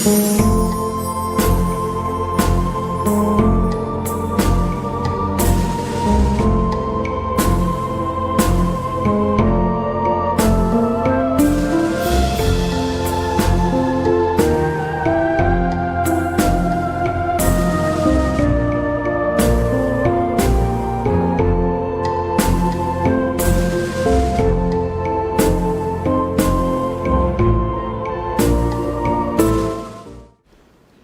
O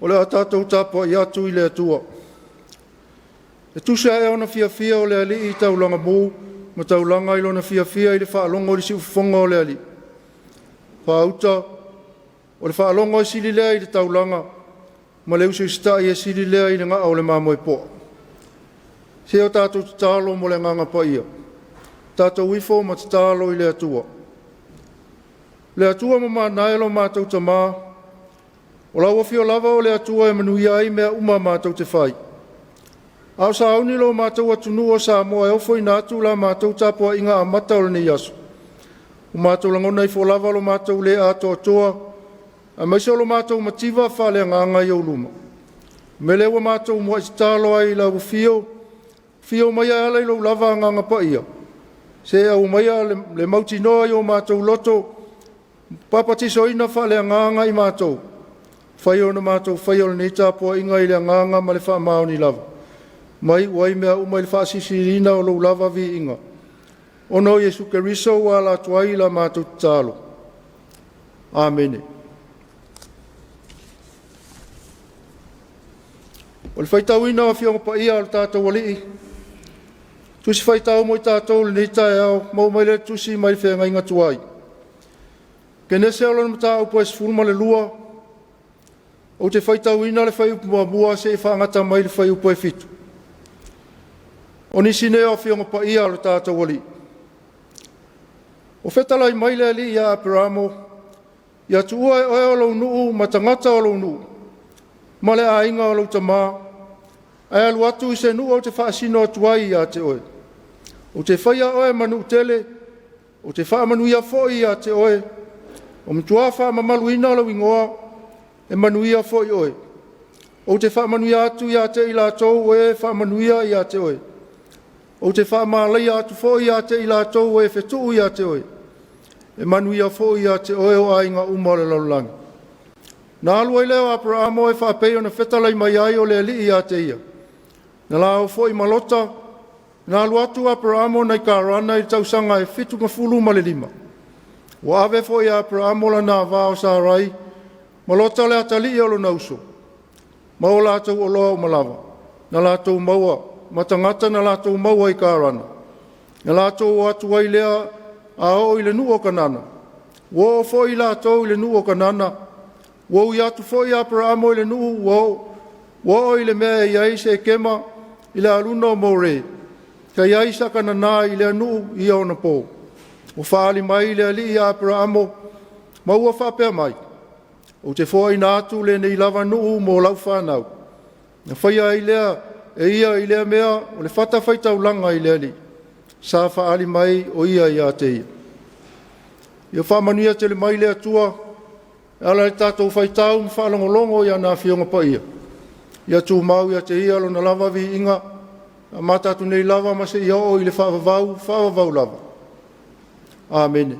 le a tatou tapuai atu i le Atua e tusa ai ona fiafia o le Alii i taulaga mu ma taulaga i lona fiafia i le faalogo i le siufofoga o le Alii. Faauta, o le faalogo e sili lea i le taulaga ma le usiusitai e sili lea i le ga'o o le mamoe po'a. Se o tatou tatalo mo le Agaga Paia, tatou ifo ma tatalo i le Atua. Le Atua mamana e lo matou Tama, o lau afio lava o le Atua e manuia ai mea uma matou te fai. A o sauni lo matou atunuu o Samoa e ofoina atu la matou tapuaiga amata o lenei aso, ua matou lagona ifo lava lo matou le atoatoa aemaise o lo matou mativa faaleagaga i ou luma. O le mea lea ua matou muai tatalo ai i lau afio, afio maia e ala i lou lava Agaga Paia, se aumaia le mautinoa i o matou loto, papatisoina faaleagaga i matou, faia ona matou faia o lenei tapuaiga i le agaga ma le faamaoni lava, ma iu ai mea uma i le faasilisiliina o lou lava viiga, ona o Iesu Keriso ua ala atu ai la matou tatalo. Amene. O le faitauina o Afioga Paia a lo tatou Alii, Tusi Faitau mo i tatou i lenei taeao, maua mai lea Tusi mai le Feagaiga Tuai. Kenese o lona mataupu e 12, ou te faitauina le fuaiupu muamua seia faagata mai le fuaiupu e 7. O nisi nei o Afioga Paia a lo tatou Alii. O fetalai mai le Alii ia Aperamo, “Ia tuua e oe lou nuu ma tagata o lou nuu ma le aiga o lou tama, ae alu atu i se nuu ou te faasino atu ai ia te oe. Ou te faia oe ma nuu tele, ou te faamanuia foi ia te oe, e matua faamamaluina lou igoa, e manuia foi oe. Ou te faamanuia atu ia te i latou o e faamanuia ia te oe, ou te faamalaia atu foi ia te i latou o e fetuu ia te oe, e manuia foi ia te oe o aiga uma o le lalolagi.” Na alu ai lea o Aperamo e faapei ona fetalai mai ai o le Alii ia te ia. Na la foi ma Lota, na alu atu Aperamo nai Karana i le tausaga e 75. Ua ave foi e Aperamo lana ava o Sarai ma Lota le atalii o lona uso, ma o latou oloa uma lava, na latou maua ma tagata na latou maua i Karana. Na latou o atu ai lea a oo i le nuu o Kanana. Ua oo foi i latou i le nuu o Kanana, ua ui atu foi Aperamo i le nuu ua oo i le mea e i ai Sekema i le aluna o More. Sa i ai Sakanana i lea nuu i ia ona po. Ua faaali mai le Alii ia Aperamo ma ua faapea mai, “Ou te foaiina atu lenei lava nuu mo lau fanau.” Na faia ai lea e ia i lea mea o le fatafaitaulaga i le Alii, sa faaali mai o ia ia te ia. Ia faamanuia tele mai le Atua e ala i le tatou faitau ma faalogologo i ana Afioga Paia. Ia tumau ia te Ia Lona lava viiga, e amata atu nei lava ma seia oo i le faavavau, faavavau lava. Amene.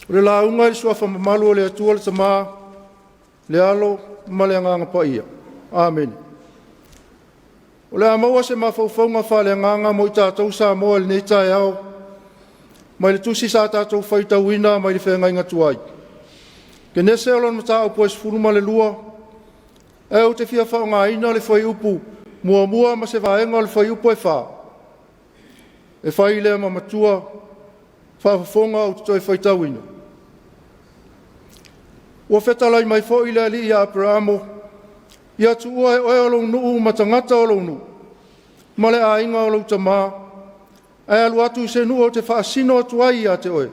O le lauga i le suafa mamalu o le Atua le Tama, le Alo ma le Agaga Paia. Amene. O le a maua se mafaufauga faaleagaga mo i tatou Samoa i lenei taeao mai le tusi sa tatou faitauina mai le feagaiga tuai. Kenese o lona mataupu e 12, ae ou te fia faaaogaina le fuaiupu 1 ma se vaega o le fuaiupu e 4, e fai lea ma matua faafofoga ou te toe faitauina. Ua fetalai mai foi le Alii ia Aperamo, “Ia tuua e oe lou nuu ma tagata o lou nuu ma le aiga o lou tama, ae alu atu i se nuu ou te faasino atu ai ia te oe.”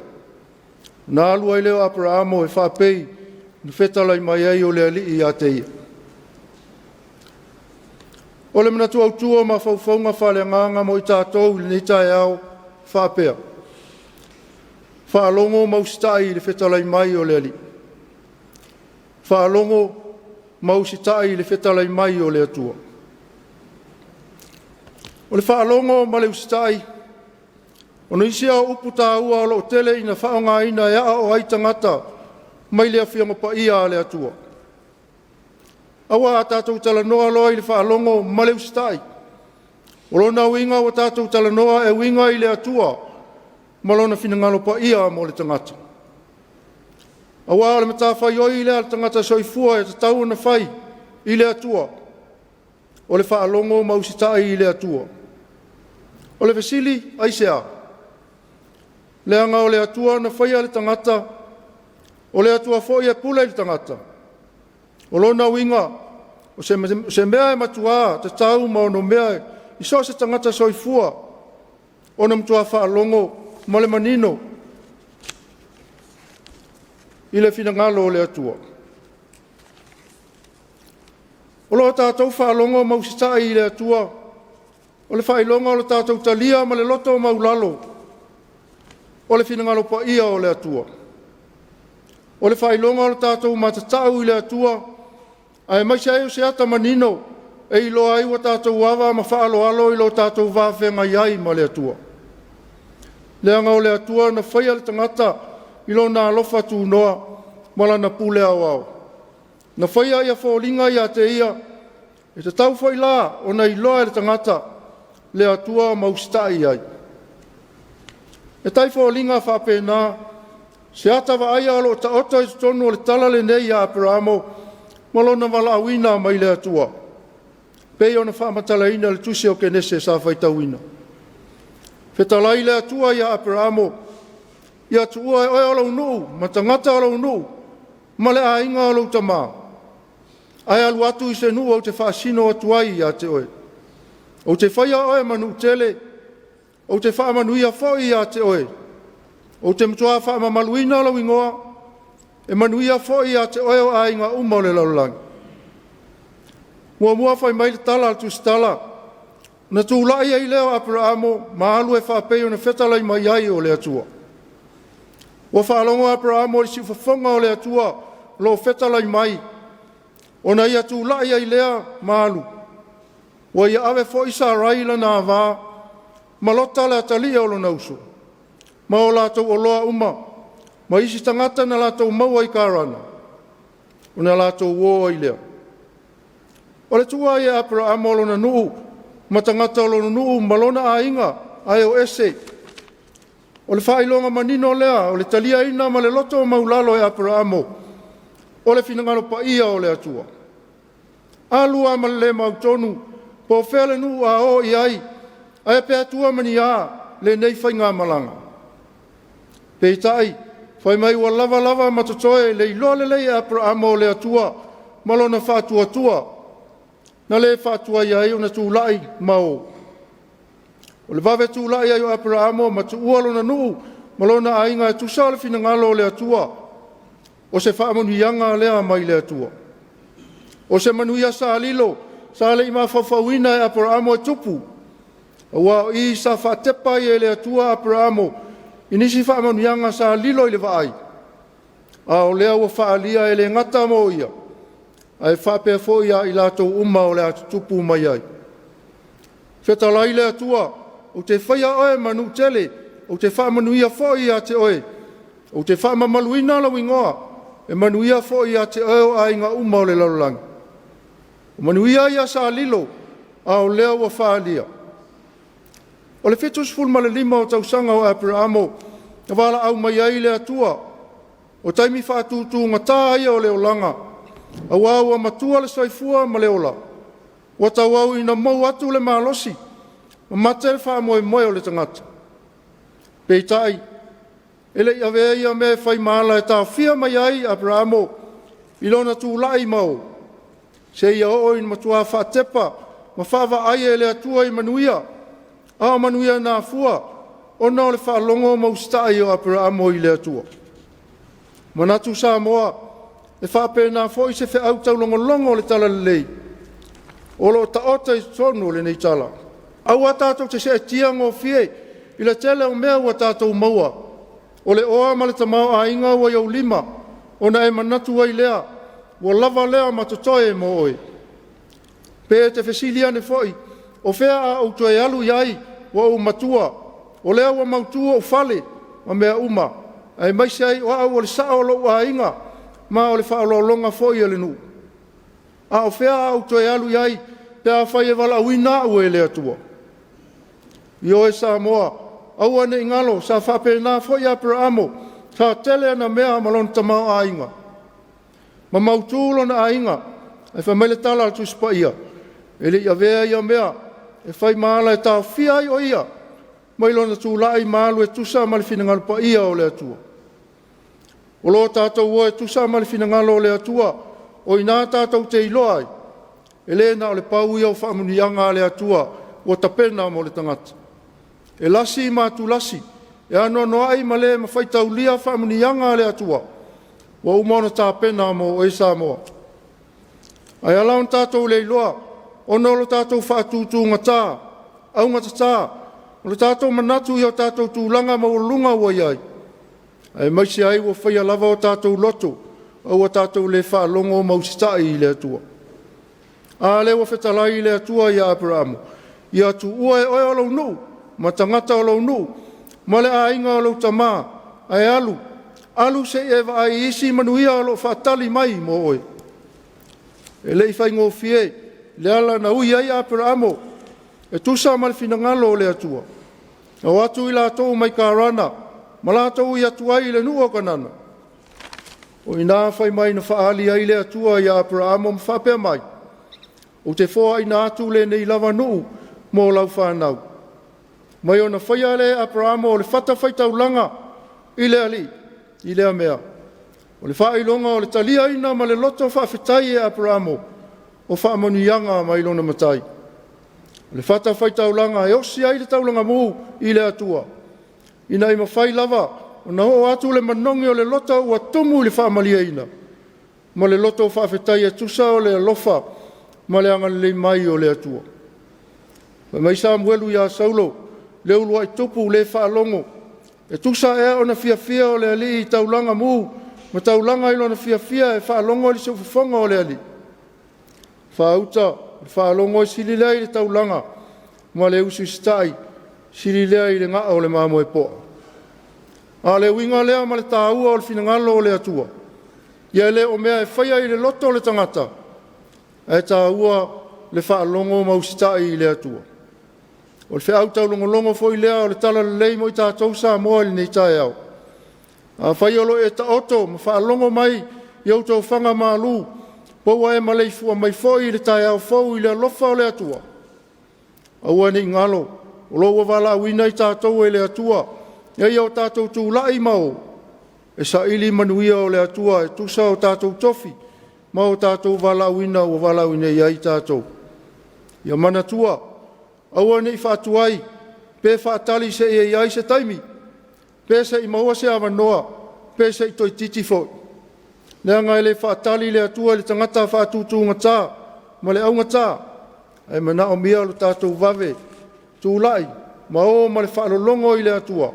Ona alu ai lea o Aperamo e faapei ona fetalai mai ai o le Alii ia te ia. O le manatu autu o mafaufauga faaleagaga mo i tatou i lenei taeao e faapea, faalogo ma usitai i le fetalai mai o le Alii. Faalogo ma usitai i le fetalai mai o le Atua. O le faalogo ma le usitai, o nisi o upu taua o lo o tele ina faaaogaina e aoao ai tagata mai le Afioga Paia a le Atua. Aua a tatou talanoa loa i le faalogo ma le usitai, o lona uiga ua tatou talanoa e uiga i le Atua ma Lona finagalo paia mo le tagata. Aua o le matafaioi lea a le tagata soifua e tatau ona fai i le Atua, o le faalogo ma usitai i le Atua. O le fesili, aisea? Leaga o le Atua na faia le tagata, o le Atua foi e pule i le tagata. O lona uiga, o se mea e matua tatau ma onomea i so o se tagata soifua ona matua faalogo ma le manino i le finagalo o le Atua. O lo tatou faalogo ma usitai i le Atua, o le faailoga o le tatou talia ma le loto maualalo o le finagalo paia o le Atua. O le faailoga o le tatou matatau i le Atua, aemaise ai o se ata manino e iloa ai ua tatou ava ma faaaloalo i lo tatou va feagai ai ma le Atua. Leaga o le Atua na faia le tagata i Lona alofa tunoa ma Lana pule aoao. Na faia ia foliga ia te Ia, e tatau foi la ona iloa e le tagata le Atua ma usitai i ai. E tai foliga faapena se ata vaaia o lo o taoto i totonu o le tala lenei a Aperamo ma lona valaauina mai le Atua, pei ona faamatalaina i le tusi o Kenese sa faitauina. Fetalai le Atua ia Aperamo, ia tuua e oe o lou nuu ma tagata o lou nuu ma le aiga o lou tama, ae alu atu i se nuu ou te faasino atu ai ia te oe. Ou te faia oe ma nuu tele, ou te faamanuia foi ia te oe. Ou te matua faamamaluina lou igoa, e manuia foi ia te oe o aiga uma o le lalolagi. Muamua fai mai le tala a le Tusitala, na tulai ai lea o Aperamo ma alu e faapei ona fetalai mai ai o le Atua. Ua faalogo Aperamo i le siufofoga o le Atua o lo o fetalai mai, ona ia tulai ai lea ma alu. Ua ia ave foi Sarai lana ava ma Lota le atalii o lona uso, ma o latou oloa uma, ma isi tagata na latou maua i Karana, ona latou o ai lea. O le tuua ai e Aperamo o lona nuu ma tagata o lona nuu ma lona aiga ae o ese. O le faailoga manino lea o le taliaina ma le loto maualalo e Aperamo o le finagalo paia o le Atua. Alu lava ma le le mautonu po o fea le nuu a o i ai, ae pe atua ma ni a lenei faigamalaga. Peitai, fai mai ua lava lava ma totoe le iloa lelei e Aperamo o le Atua ma lona faatuatua, na le faatuai ai ona tulai ma o. O le vave tulai ai o Aperamo ma tuua lona nuu ma lona aiga e tusa o le finagalo o le Atua, o se faamanuiaga lea mai le Atua. O se manuia sa lilo, sa le i mafaufauina e Aperamo e tupu, aua o i sa faatepa ai e le Atua Aperamo i nisi faamanuiaga sa lilo i le vaai, a o lea ua faaalia e le gata mo ia, ae faapea foi ia i latou uma o le a tutupu mai ai. Fetalai le Atua, ou te faia oe ma nuu tele, ou te faamanuia foi ia te oe, ou te faamamaluina lou igoa, e manuia foi ia te oe o aiga uma o le lalolagi. O manuia ia sa lilo, a o lea ua faaalia. O le 75 o tausaga o Aperamo na valaau mai ai le Atua, o taimi faatutugata ia o le olaga, aua ua matua le soifua ma le ola, ua tauau ina mou atu le malosi, ma mate le faamoemoe o le tagata. Peitai, e le i avea ia mea e fai ma ala e taofia mai ai Aperamo i lona tulai ma o, seia oo ina matua faatepa ma faavaai e le Atua i manuia, a o manuia na afua ona o le faalogo ma usitai o Aperamo i le Atua. Manatu Samoa, e faapena foi se feau taulogologo o le talalelei o lo o taoto i totonu o lenei tala. Aua tatou te seetia gofie i le tele o mea ua tatou maua, o le oa ma le tamaoaiga ua i ou lima, ona e manatu ai lea, ua lava lea ma totoe mo oe. Pe e te fesili ane foi, o fea a ou toe alu i ai ua ou matua, o lea ua mautu ou fale ma mea uma, aemaise ai o au o le sao o lou aiga ma o le faaaloaloga foi a le nuu. A o fea a ou toe alu i ai pe afai e valaauina au e le Atua? Ioe Samoa, aua ne i galo sa faapena foi Aperamo, sa tele ana mea ma lona tamaoaiga, ma mautu lona aiga. Ae fai mai le tala a le Tusi Paia, e le i avea ia mea e fai ma ala e taofia ai o ia mai lona tulai ma alu e tusa ma le finagalo paia o le Atua. O lo tatou o e tusa ma le finagalo o le Atua, o i ina tatou te iloa ai, e le na o le pau ia o faamanuiaga a le Atua ua tapena mo le tagata. E lasi ma atulasi, e anoanoai ma le mafai ona faitaulia faamanuiaga a le Atua ua uma ona tapena mo oe Samoa. Ae ala ona tatou le iloa, ona o lo tatou faatutugata, augatata, o le tatou manatu i o tatou tulaga maualuluga ua i ai, aemaise ai ua faia lava o tatou loto, a ua tatou le faalogo ma usitai i le Atua. A lea ua fetalai le Atua ia Aperamo, ia tuua e oe lou nuu ma tagata o lou nuu ma le aiga o lou tama, ae alu, alu se i e vaai i isi manuia o lo o faatali mai mo oe. E le i faigofie le ala na ui ai Aperamo e tusa ma le finagalo o le Atua. Na o atu i latou mai Karana ma latou ui atu ai i le nuu o Kanana. O i ina fai mai na faaali ai le Atua ia Aperamo ma faapea mai, ou te foaina atu lenei lava nuu mo lau fanau. Mai ona faia lea e Aperamo o le fatafaitaulaga i le Alii i lea mea. O le faailoga o le taliaina ma le loto faafetai e Aperamo o faamanuiaga mai lona Matai. O le fatafaitaulaga e osi ai le taulaga mu i le Atua, ina ia mafai lava ona oo atu le manogi o le loto ua tumu i le faamalieina ma le loto faafetai e tusa o le alofa ma le agalelei mai o le Atua. Fai mai Samuelu ia Saulo, le uluai tupu le faalogo, e tusa ea ona fiafia o le Alii i taulaga mu ma taulaga i lona fiafia e faalogo i le siufofoga o le Alii? Faauta, o le faalogo e sili lea i le taulaga ma le usiusitai e sili lea i le gao o le mamoe poa. A o le uiga lea ma le taua o le finagalo o le Atua, ia e le o mea e faia i le loto o le tagata, ae taua le faalogo ma usitai i le Atua. O le feau taulogologo foi lea o le talalelei mo i tatou Samoa i lenei taeao. Afai o lo o e taoto ma faalogo mai i ou tofaga malu, po ua e maleifua mai foi i le taeao fou i le alofa o le Atua, aua ne i galo o lo o ua valaauina i tatou e le Atua ina ia o tatou tulai ma o e saili manuia o le Atua e tusa o tatou tofi ma o tatou valaauina ua valaauina i ai i tatou. Ia manatua, aua ne i faatuai pe faatali seia i ai se taimi, pe se i maua se avanoa, pe se i toeitiiti foi, leaga e le faatali le Atua i le tagata faatutugata ma le augata, ae manaomia lo tatou vave tulai ma o ma le faalologo i le Atua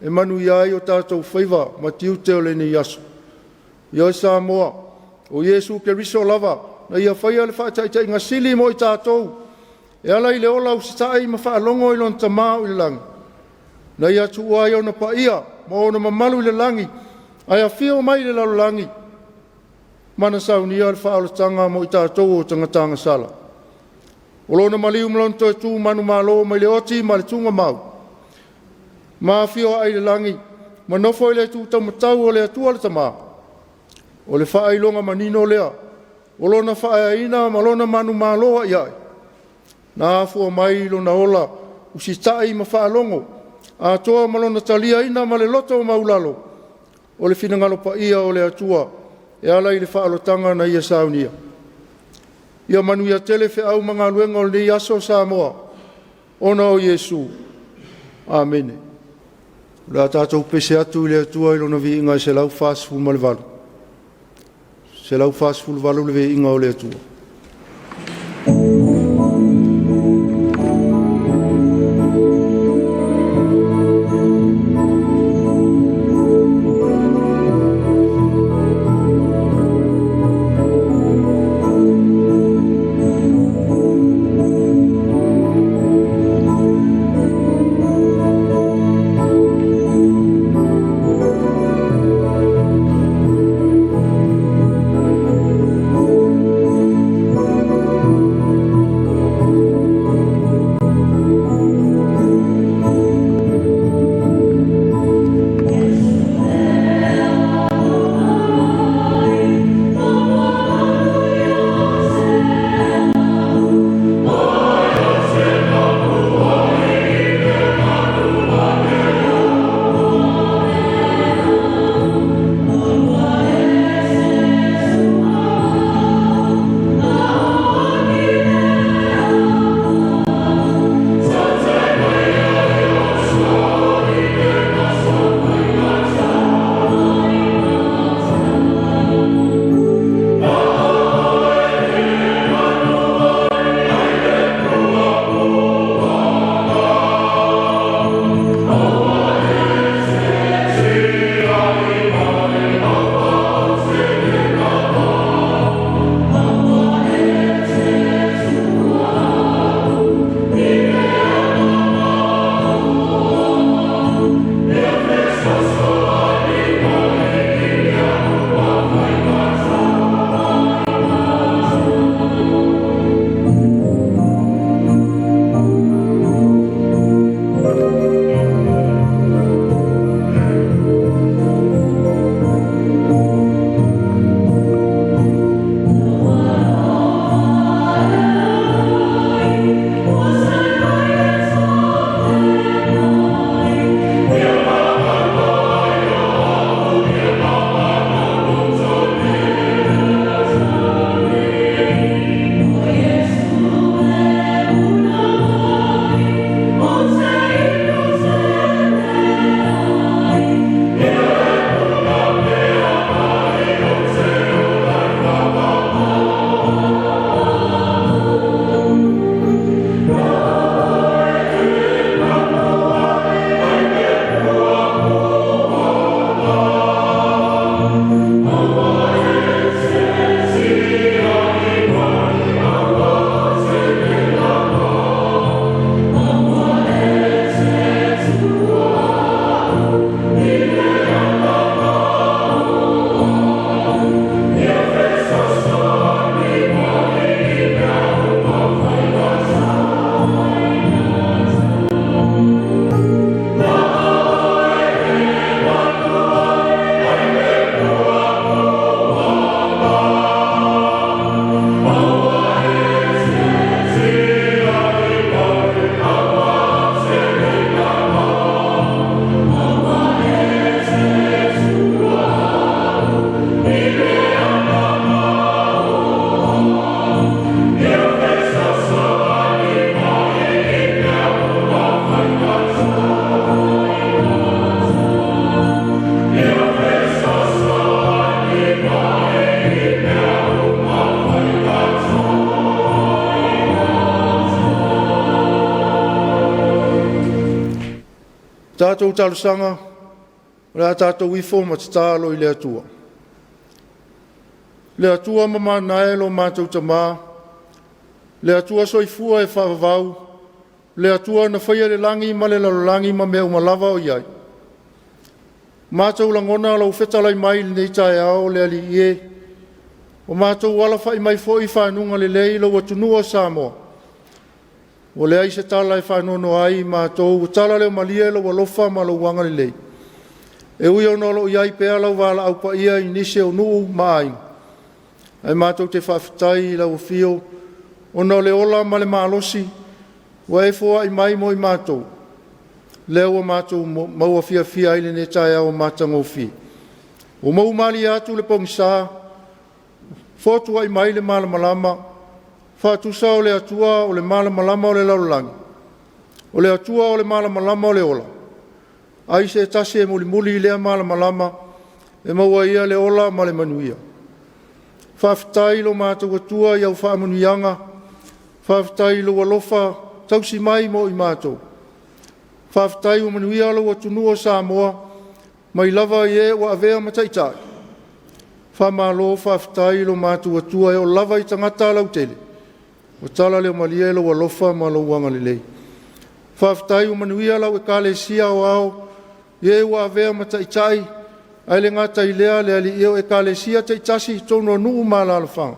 e manuia ai o tatou faiva ma tiute o lenei aso. Ioe Samoa, o Iesu Keriso lava na Ia faia le faataitaiga sili mo i tatou e ala i le ola usitai ma faalogo i lona Tama o i le lagi, na Ia tuua ai Ona paia ma ona mamalu i le lagi ae afio mai i le lalolagi ma na saunia le faaolataga mo i tatou o tagata agasala. O Lona maliu ma Lona toe tu manumalo mai le oti ma le tugamau, ma afio ae i le lagi ma nofo i le itu taumatau o le Atua le Tama, o le faailoga manino lea o Lona faaeaina ma Lona manumalo aia'i na afua mai Lona ola usitai ma faalogo atoa ma Lona taliaina ma le loto maualalo o le finagalo paia o le Atua e ala i le faaolataga na Ia saunia. Ia manuia tele feau ma galuega o lenei aso Samoa, ona o Iesu. Amene. O le a tatou pese atu i le Atua i Lona viiga e 148. 148 le viiga o le Atua. matou talosaga, o le a tatou ifo ma tatalo i le Atua. Le Atua mamana e lo matou Tama, le Atua soifua e faavavau, le Atua na faia le lagi ma le lalolagi ma mea uma lava o i ai. Matou lagona lou fetalai mai i lenei taeao le Alii e, ua matou alafai mai foi i fanuga lelei lou atunuu o Samoa. Ua leai se tala e faanoanoa ai i matou, ua tala leo malie lou alofa ma lou agalelei. E ui ona o lo o i ai pea lau valaau paia i nisi o nuu ma aiga, ae matou te faafetai i lau afio ona o le ola ma le malosi ua e foai mai mo i matou, lea ua matou maua fiafia ai lenei taeao matagofie. Ua mou malie atu le pogisa, fotuai mai le malamalama, faatusa o le Atua o le malamalama o le lalolagi, o le Atua o le malamalama o le ola, ai se tasi e mulimuli i lea malamalama e maua ai le ola ma le manuia. Faafetai i lo matou Atua i au faamanuiaga, faafetai i lou alofa tausi mai mo i matou. Faafetai ua manuia lou atunuu o Samoa mai lava i e ua avea ma taitai, faamalo faafetai i lo matou Atua e oo lava i tagata lautele, ua tala leo malie lou alofa ma lou agalelei. Faafetai ua manuia lau Ekalesia Aoao i e ua avea ma taitai, ae le gata i lea le Alii e, o Ekalesia taitasi i totonu o nuu ma alaalafaga.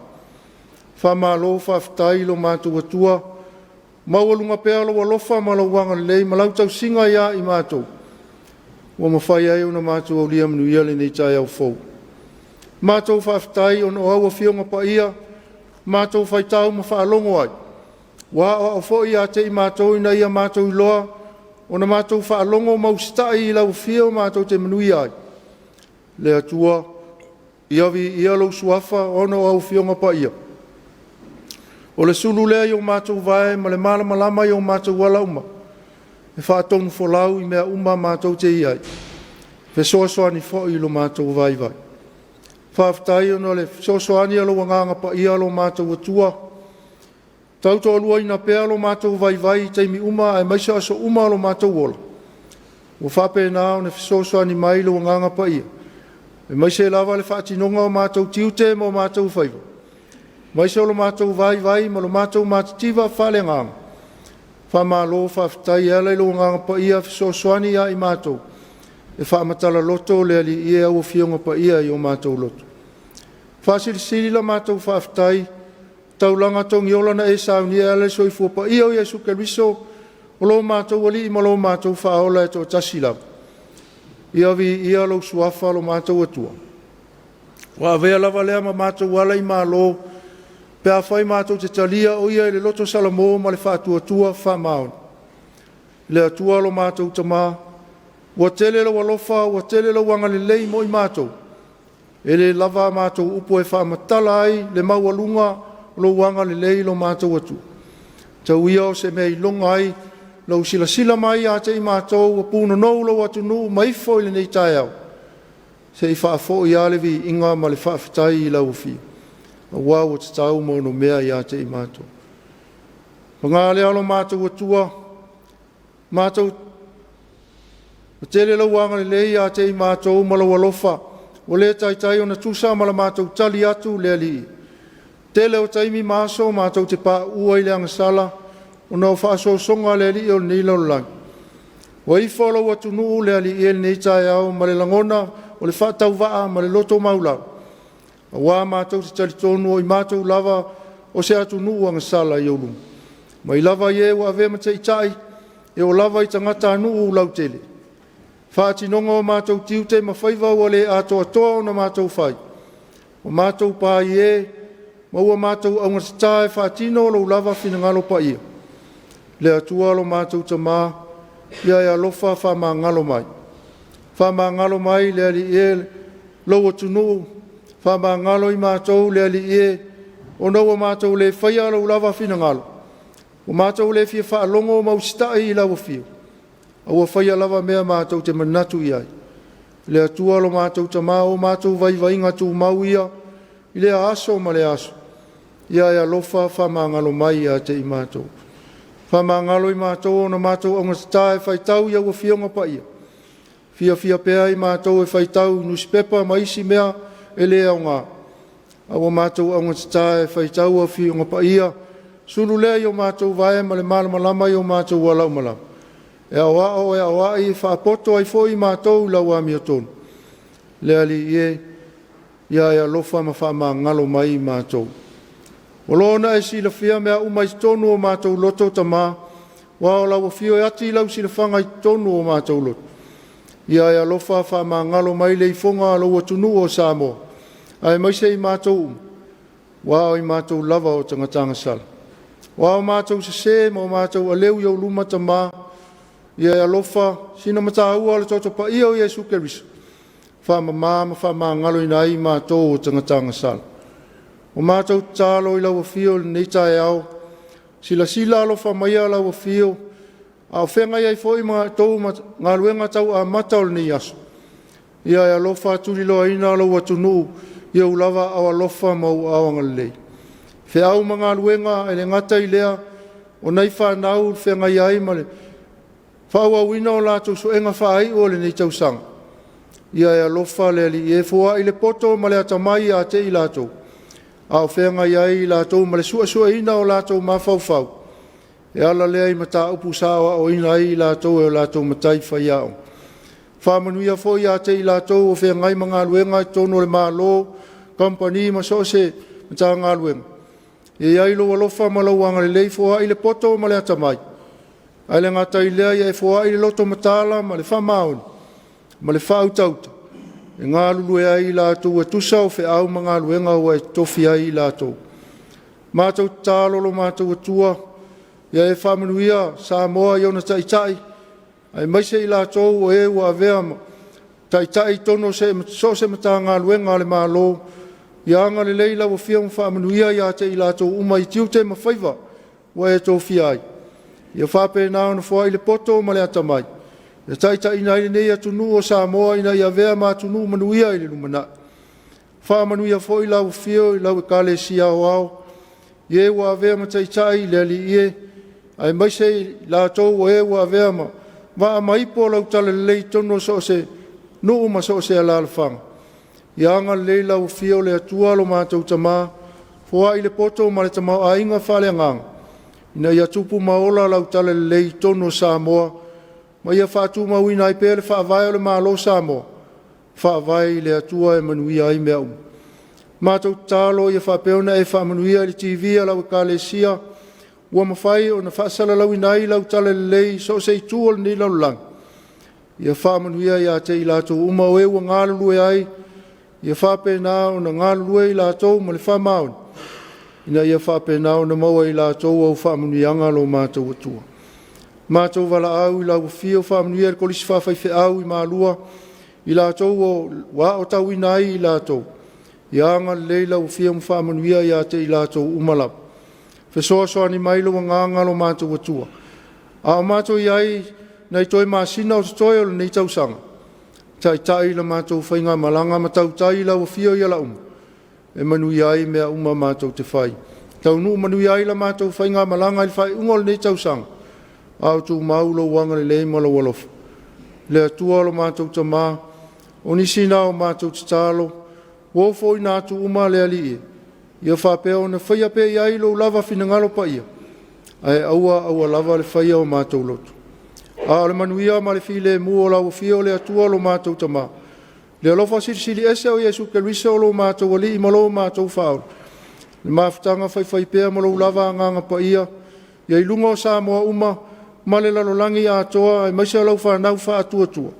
Faamalo faafetai i lo matou Atua, maualuga pea lou alofa ma lou agalelei ma lau tausiga ia i matou ua mafai ai ona matou aulia manuia lenei taeao fou. Matou faafetai ona o au Afioga Paia, matou faitau ma faalogo ai, ua aoao foi ia te i matou ina ia matou iloa ona matou faalogo ma usitai i lau afio matou te manuia ai. Le Atua, ia viia lou suafa ona o au Afioga Paia. O le sulu lea i o matou vae ma le malamalama i o matou ala uma, e faatonufolau i mea uma matou te i ai, fesoasoani foi i lo matou vaivai. Faafetai ona o le fesoasoani a lou Agaga Paia lo matou Atua, tautoaluaina pea lo matou vaivai i taimi uma aemaise o aso uma o lo matou ola, ua faapena ona fesoasoani mai lou Agaga Paia, aemaise lava le faatinoga o matou tiute ma o matou faiva, aemaise o lo matou vaivai ma lo matou matitiva faaleagaga. Faamalo faafetai e ala i lou Agaga Paia fesoasoani ia i matou e faamatala loto le Alii e au Afioga Paia i o matou loto. Faasilisili la matou faafetai, taulaga togiola na e saunia e ala i le soifua paia o Iesu Keriso o lo matou Alii ma lo matou Faaola e toatasi lava. Ia viia lou suafa lo matou Atua, ua avea lava lea ma matou ala i malo, pe afai matou te talia o Ia i le loto salamo ma le faatuatua faamaoni. Le Atua lo matou Tama, ua tele lou alofa, ua tele lou agalelei mo i matou, e le lava a matou upu e faamatala ai le maualuga o lou agalelei i lo matou Atua. Tau ia o se mea iloga ai lou silasila mai ia te i matou ua punonou lou atunuu ma ifo i lenei taeao, se i faafoi lava le viiga ma le faafetai i lau Afio, aua ua tatau ma onomea ia te i matou. Paga lea lo matou Atua, matou ua tele lou agalelei ia te i matou ma lou alofa, ua le taitai ona tusa ma la matou tali atu le Alii. Tele o taimi ma aso matou te paua ai i le agasala ona o faasosoga a le alii o lenei lalolagi. Ua ifo lou atunuu le Alii e i lenei taeao ma le lagona o le faatauvaa ma le loto maualalo, aua matou te talitonu o i matou lava o se atunuu agasala i ou luma, mai lava i e ua avea ma taitai, e oo lava i tagatanuu lautele. Faatinoga o matou tiute ma faiva ua le atoatoa ona matou fai, ua matou paie ma ua matou augatata e faatino lou lava finagalo paia. Le Atua lo matou Tama, ia e alofa faamagalo mai. Faamagalo mai le Alii e lou atunuu, faamagalo i matou le Alii e, ona ua matou le faia lou lava finagalo, ua matou le fia faalogo ma usitai i lau afio, a ua faia lava mea matou te manatu i ai. Le Atua lo matou Tama, o matou vaivaiga tumau ia i lea aso ma lea aso, ia e alofa faamagalo mai ia te i matou. Faamagalo i matou ona matou augatata e faitau i au Afioga Paia. Fiafia pea i matou e faitau i nusipepa ma isi mea e le aoga, a ua matou augatata e faitau Afioga Paia, sulu lea i o matou vae ma le malamalama i o matou ala uma lava, e aoao e aoai e faapoto ai foi i matou i lau amiotonu. Le Alii e, ia e alofa ma faamagalo mai i matou. Ua loa ona e silafia mea uma i totonu o matou loto Tama, aua o lau afio e ati lau silafaga i totonu o matou loto. Ia e alofa faamagalo mai le ifoga a lou atunuu o Samoa, aemaise i matou uma, aua o i matou lava o tagata agasala. O a matou sese ma o matou aleu i ou luma Tama, ia e alofa sina mataua o le Toto Paia o Iesu Keriso, faamama ma faamagaloina ai i matou o tagata agasala. O matou tatalo i lau afio i lenei taeao, silasila alofa maia lau afio a o feagai ai foi matou ma galuega tau amata o lenei aso. Ia e alofa tuliloaina lou atunuu i ou lava aao alofa ma ou aao agalelei. Feau ma galuega e le gata i lea, o nai fanau e feagai ai ma le faaauauina o latou suega faaiu o lenei tausaga. Ia e alofa le Alii e foai le poto ma le atamai ia te i latou, a o feagai ai i latou ma le suesueina o latou mafaufau, e ala lea i mataupu sa aoaoina ai i latou e o latou matai faiaoga. Faamanuia foi ia te i latou o feagai ma galuega i totonu o le Malo, Kamupani ma so o se Matagaluega, ia i ai lou alofa ma lou agalelei, foai le poto ma le atamai, ae le gata i lea ia e foai le loto mataala ma le faamaoni ma le faautauta e galulue ai i latou e tusa o feau ma galuega ua e tofia ai i latou. Matou tatalo lo matou Atua, ia e faamanuia Samoa i ona taitai, aemaise i latou o e ua avea ma taitai i totonu o so o se Matagaluega a le Malo, ia agalelei lau Afioga ma faamanuia ia te i latou uma i tiute ma faiva ua e tofia ai. Ia faapena ona foai le poto ma le atamai e taitaiina ai lenei atunuu o Samoa ina ia avea ma atunuu manuia i le lumanai. Faamanuia foi lau Afio i lau Ekalesia Aoao i e ua avea ma taitai le Alii e, aemaise i latou o e ua avea ma vaa ma ipu o lau Talalelei i totonu o so o se nuu ma so o se alaalafaga. Ia agalelei lau Afio le Atua lo matou Tama, foai le poto ma le tamaoaiga faaleagaga ina ia tupu ma ola lau talalelei i totonu o Samoa ma ia faatumauina ai pea le faavae o le Malo o Samoa, faavae i le Atua e manuia ai mea uma. Matou tatalo ia faapea ona e faamanuia i le TV a lau Ekalesia ua mafai ona faasalalauina ai lau talalelei i so o se itu o lenei lalolagi. Ia faamanuia ia te i latou uma o e ua galulue ai, ia faapena ona galulue i latou ma le faamaoni, ina ia faapena ona maua e i latou au faamanuiaga lo matou Atua. Matou valaau i lau afio faamanuia i le Kolisi Faafaifeau i Malua, i latou ua aotauina ai i latou, ia agalelei lau Afioga ma faamanuia ia te i latou uma lava. Fesoasoani mai lou agaga lo matou Atua, a o matou i ai i nai toe masina o totoe o lenei tausaga, taitai la matou faigamalaga ma tautai lau afio i ala uma e manuia ai mea uma matou te fai. Taunuu manuia ai la matou faigamalaga i le faaiuga o lenei tausaga, a o tumau lou agalelei ma lou alofa. Le Atua lo matou Tama, o nisi na o matou tatalo ua ofoina atu uma le Alii e, ia faapea ona faia pea i ai lou lava finagalo paia, ae aua aua lava le faia o matou loto. A o le manuia ma le filemu o lau afio le Atua lo matou Tama, le alofa silisili ese o Iesu Keriso o lo matou Alii ma lo matou Faaola, le mafutaga faifaipea ma lou lava Agaga Paia, ia i luga o Samoa uma ma le lalolagi atoa, aemaise o lau fanau faatuatua,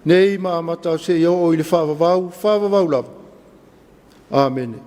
nei ma amata atu seia oo i le faavavau, faavavau lava. Amene.